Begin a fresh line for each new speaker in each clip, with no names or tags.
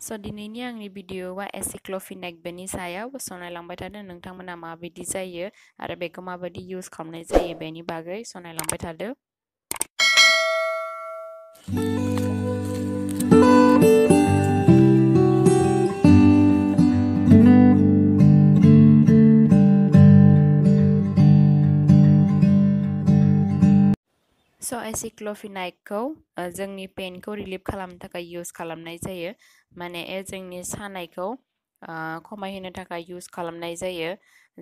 स' दिनैनि आंनि भिडिअ'आ एसिक्ल'फेनाक बेनि सायाव नायलांबाय थादो नोंथांमोना माबायदि जायो आरो बेखौ माबायदि इउज खालामनाय जायो बेनि बागै नायलांबाय थादो। स' एसिक्ल'फेनाकखौ जोंनि पेनखौ रिलिफ खालामनो थाखाय इउज खालामनाय जायो। माने जोंनि सानायखौ खमायहोनो थाखाय इउज खालामनाय जायो।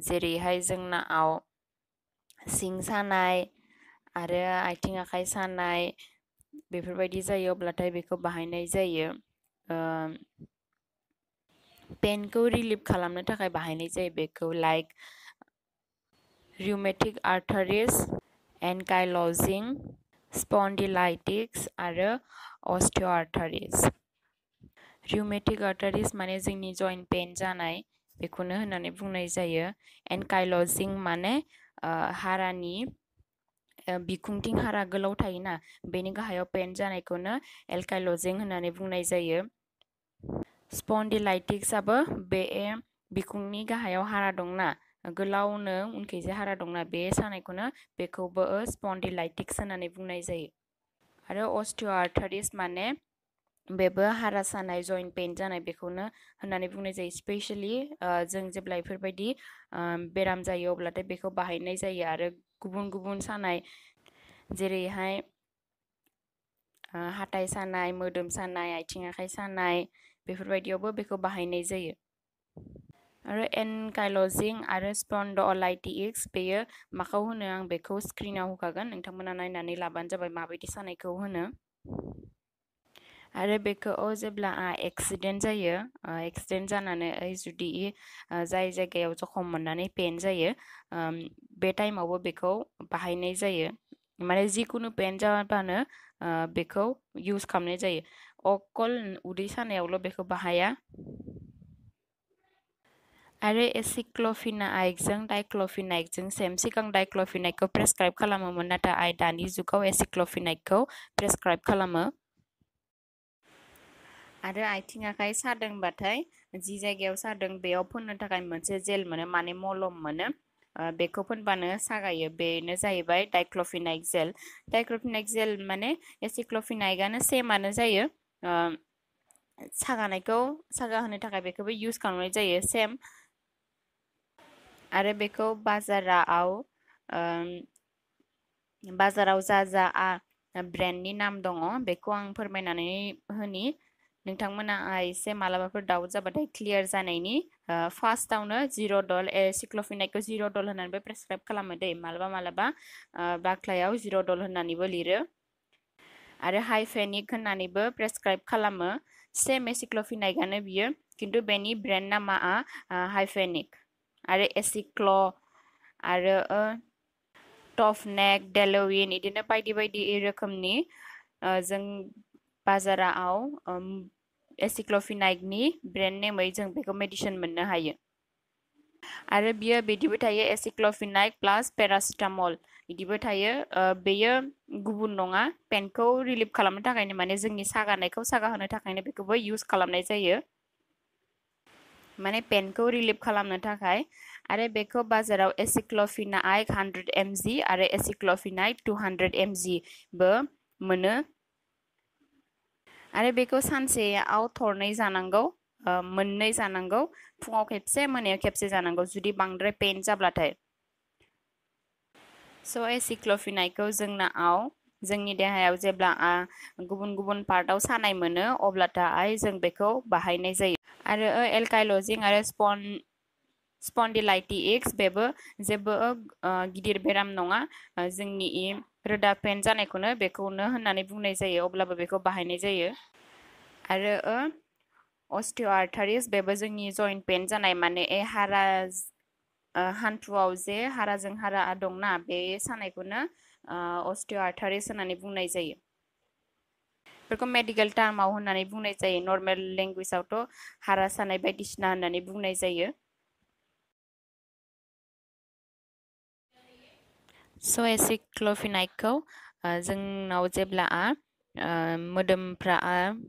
जेरैहाय जोंनाव सिं सानाय आरो आथिं आखाइ सानाय बेफोरबायदि जायो अब्लाथाय बेखौ बाहायनाय जायो। पेनखौ रिलिफ खालामनो थाखाय बाहायनाय जायो बेखौ लाइक रिउमेटिक आर्थराइटिस, एनकाइल'जिं, स्पन्डिलाइटिस आरो अस्टिय'आर्थराइटिस। रिउमेटिक आर्थराइटिस माने जोंनि जइन्ट पेन जानाय बेखौनो होननानै बुंनाय जायो। एनकाइल'जिं माने हारानि बिखुंथिं हारा गोलाव थायोना बेनि गाहायाव पेन जानायखौनो एनकाइल'जिं होननानै बुंनाय जायो। स्पन्डिलाइटिसआबो बे बिखुंनि गाहायाव हारा दंना गोलावनो उनखैजाय हारा दंना बे सानायखौनो बेखौबो स्पन्डिलाइटिस होननानै बुंनाय जायो। आरो अस्टिय'आर्थराइटिस माने बेबो हारा सानाय जइन्ट पेन जानाय बेखौनो होननानै बुंनाय जायो। स्पेशेलि जों जेब्ला बेफोरबायदि बेराम जायो अब्लाथाय बेखौ बाहायनाय जायो। आरो गुबुन गुबुन सानाय जेरैहाय हाथाइ सानाय, मोदोम सानाय, आथिं आखाइ सानाय बेफोरबायदियावबो बेखौ बाहायनाय जायो। आरो एनकाइल'जिं आरो स्पन्डिलाइटिस बेयो माखौ होनो आं बेखौ स्क्रिनाव होखागोन नोंथांमोना नायनानै लाबानो जाबाय माबायदि सानायखौ होनो। आरो बेखौ जेब्ला एक्सिडेन्ट जायो एक्सिडेन्ट जानानै जुदि जाय जायगायाव जखम मोननानै पेन जायो बे टाइमावबो बेखौ बाहायनाय जायो। माने जिखुनु पेन जाबानो बेखौ इउज खालामनाय जायो। अकल उदै सानायावल' बेखौ बाहाया। आरो एसिक्ल'फेनाकजों डाइक्ल'फेनाकजों सेम सिगां डाइक्ल'फेनाकखौ प्रेसक्राइब खालामोमोन नाथाय दानि जुगाव एसिक्ल'फेनाकखौ प्रेसक्राइब खालामो। आरो आथिं आखाइ सादोंबाथाय जि जायगायाव सादों बेयाव फोननो थाखाय मोनसे जेल मोनो माने मलम मोनो बेखौ फोनबानो सागायो बेनो जाहैबाय डाइक्ल'फेनाक जेल। डाइक्ल'फेनाक जेल माने एसिक्ल'फेनाकआनो सेमानो जायो। सागानायखौ सागा होनो थाखाय बेखौबो इउज खालामनाय जायो सेम। आरो बेखौ बाजाराव जा ब्रेन्डनि नाम दङ बेखौ आं फोरमायनानै होनि नोंथांमोना एसे मालाबाफोर डाउट जाबाथाय क्लियार जानायनि। फार्स्टआवनो जिर'डल एसिक्ल'फेनाकखौ जिर'डल होननानैबो प्रेसक्राइब खालामो दै मालाबा बाख्लायाव जिर'डल होननानैबो लिरो। आरो हाइफेनिक होननानैबो प्रेसक्राइब खालामो सेम एसिक्ल'फेनाकआनो बियो खिन्थु बेनि ब्रेन्ड नामा हाइफेनिक। आरो एसिक्ल' आरो टफनेक, डेल'विन बिदिनो बायदि बायदि रोखोमनि जों बाजाराव एसिक्ल'फेनाकनि ब्रेन्ड नेमै जों बेखौ मेडिसिन मोननो हायो। आरो बियो बिदिबो थायो एसिक्ल'फेनाक प्लास पेरासिटामल बिदिबो थायो। बेयो गुबुन नङा पेनखौ रिलिफ खालामनो थाखायनो माने जोंनि सागानायखौ सागा होनो थाखायनो बेखौबो इउज खालामनाय जायो। माने पेनखौ रिलिफ खालामनो थाखाय। आरो बेखौ बाजाराव एसिक्ल'फेनाक 100 mg आरो एसिक्ल'फेनाक 200 mg बो मोनो। आरो बेखौ सानसेयाव थरनै जानांगौ मोननै जानांगौ फुङाव खेबसे मोनायाव खेबसे जानांगौ जुदि बांद्राय पेन जाब्लाथाय। स' एसिक्ल'फेनाकखौ जोंनि देहायाव जेब्ला गुबुन गुबुन पार्टआव सानाय मोनो अब्लाथाय जों बेखौ बाहायनाय जायो। आरो एनकाइल'जिं आरो स्पन्डिलाइटिस बेबो जेबो गिदिर बेराम नङा जोंनि रोदा पेन जानायखौनो बेखौनो होननानै बुंनाय जायो अब्लाबो बेखौ बाहायनाय जायो। आरो अस्टिय'आर्थराइटिस बेबो जोंनि जइन्ट पेन जानाय माने हारा हान्थुआव जे हाराजों हारा दंना बे सानायखौनो अस्टिय'आर्थराइटिस होननानै बुंनाय जायो। बेखौ मेडिकेल टार्माव होननानै बुंनाय जायो नर्मेल लेंगुवेजावथ' हारा सानाय बायदिसिना होननानै बुंनाय जायो। स' एसिक्ल'फेनाकखौ जोंनाव जेब्ला मोदोमफ्रा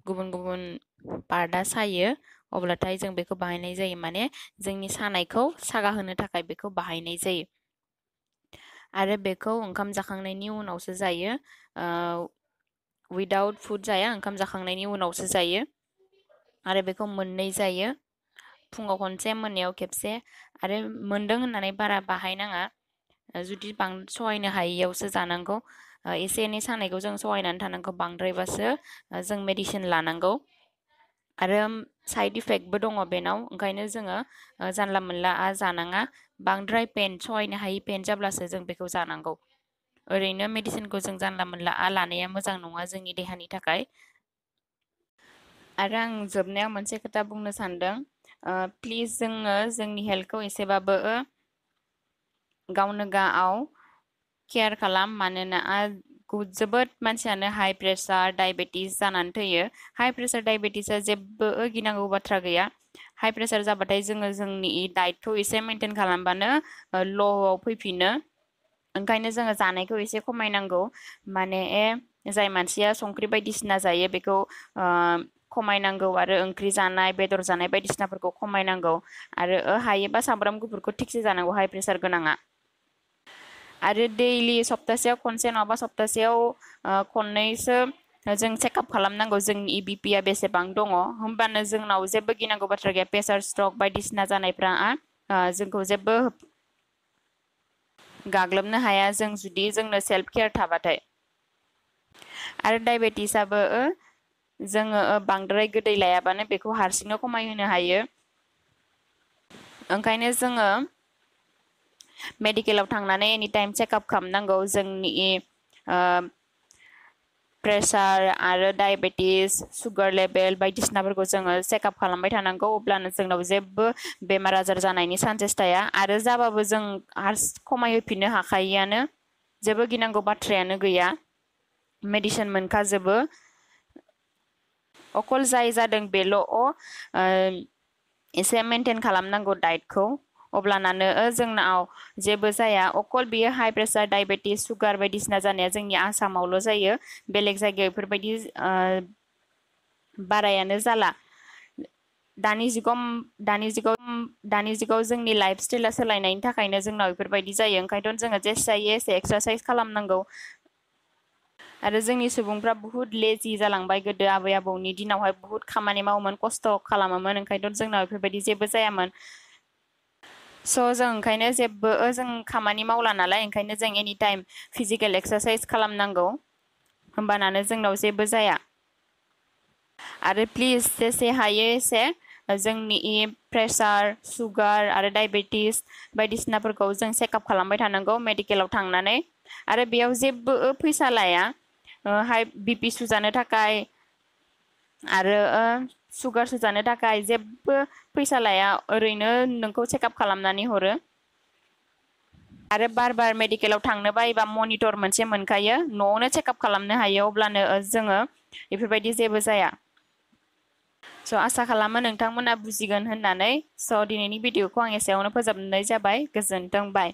गुबुन गुबुन पार्टआ सायो अब्लाथाय जों बेखौ बाहायनाय जायो माने जोंनि सानायखौ सागा होनो थाखाय बेखौ बाहायनाय जायो आरो बेखौ ओंखाम जाखांनायनि उनावसो जायो विदाउट फुड जाया ओंखाम जाखांनायनि उनावसो जायो आरो बेखौ मोननै जायो फुङाव खनसे मोनायाव खेबसे आरो मोनदों होननानै बारा बाहायनाङा जुदि सहायनो हायैयावसो जानांगौ एसे एनै सानायखौ जों सहायनानै थानांगौ बांद्रायबासो जों मेडिसिन लानांगौ आरो साइड इफेक्टबो दङ बेनाव ओंखायनो जोङो जानला मोनला जानाङा बांद्राय पेन सहायनो हायि पेन जाब्लासो जों बेखौ जानांगौ ओरैनो मेडिसिनखौ जों जानला मोनला लानाया मोजां नङा जोंनि देहानि थाखाय आरो आं जोबनायाव मोनसे खोथा बुंनो सानदों प्लिज जोङो जोंनि हेल्थखौ एसेबाबो गावनो गाव केयार खालाम मानोना जोबोद मानसियानो हाइ प्रेसार डायबेटिस जानानै थैयो हाइ प्रेसार डायबेटिसआ जेबो गिनांगौ बाथ्रा गैया हाइ प्रेसार जाबाथाय जोङो जोंनि डाइटखौ एसे मेनटेन खालामबानो ल'आव फैफिनो ओंखायनो जोङो जानायखौ एसे खमायनांगौ माने जाय मानसिया संख्रि बायदिसिना जायो बेखौ खमायनांगौ आरो ओंख्रि जानाय बेदर जानाय बायदिसिनाफोरखौ खमायनांगौ आरो हायोबा सामब्राम गुफुरखौ थिगसे जानांगौ हाइ प्रेसार गोनाङा आरो दैलि सप्तासेयाव खनसे नङाबा सप्तासेयाव खननैसो जों चेकआप खालामनांगौ जोंनि बिपिआ बेसेबां दङ होमबानो जोंनाव जेबो गिनांगौ बाथ्रा गैया प्रेसार स्ट्रक बायदिसिना जानायफ्रा जोंखौ जेबो गाग्लोबनो हाया जों जुदि जोंनो सेल्फ केयार थाबाथाय आरो डायबेटिसआबो जोङो बांद्राय गोदै लायाबानो बेखौ हारसिंनो खमायहोनो हायो ओंखायनो जोङो मेडिकेलाव थांनानै एनि टाइम चेकआप खालामनांगौ जोंनि प्रेसार आरो डायबेटिस सुगार लेभेल बायदिसिनाफोरखौ जोङो चेकआप खालामबाय थानांगौ अब्लानो जोंनाव जेबो बेमार आजार जानायनि चान्सेस थाया आरो जाबाबो जों खमायहोफिननो हाखायोआनो जेबो गिनांगौ बाथ्रायानो गैया मेडिसिन मोनखाजोबो अकल जाय जादों बेल' एसे मेनटेन खालामनांगौ डाइटखौ अब्लानानो जोंनाव जेबो जाया अकल बियो हाइ प्रेसार डायबेटिस सुगार बायदिसिना जानाया जोंनि आसामावल' जायो बेलेग जायगायाव बेफोरबायदि बारायानो जाला दानि जुगाव जोंनि लाइफ स्टाइला सोलायनायनि थाखायनो जोंनाव बेफोरबायदि जायो ओंखायनोथ' जोङो जेसे जायो एसे एक्सारसाइस खालामनांगौ आरो जोंनि सुबुंफ्रा बुहुत लेजि जालांबाय गोदो आबै आबौनि दिनावहाय बुहुत खामानि मावोमोन खस्थ' खालामोमोन ओंखायनोथ' जोंनाव बेफोरबायदि जेबो जायामोन स' जों ओंखायनो जेबो जों खामानि मावला नालाय ओंखायनो जों एनि टाइम फिजिकेल एक्सारसाइस खालामनांगौ होमबानानो जोंनाव जेबो जाया आरो प्लिज जेसे हायो एसे जोंनि प्रेसार सुगार आरो डायबेटिस बायदिसिनाफोरखौ जों चेकआप खालामबाय थानांगौ मेडिकेलाव थांनानै आरो बेयाव जेबो फैसा लाया बिपि सुजानो थाखाय आरो सुगार सुजानो थाखाय जेबो फैसा लाया ओरैनो नोंखौ चेकआप खालामनानै हरो आरो बार बार मेडिकेलाव थांनो बायोबा मनिटर मोनसे मोनखायो न'आवनो चेकआप खालामनो हायो अब्लानो जोङो बेफोरबायदि जेबो जाया स' आसा खालामो नोंथांमोना बुजिगोन होननानै स' दिनैनि भिडिअखौ आं एसेयावनो फोजोबनाय जाबाय गोजोन्थों बाय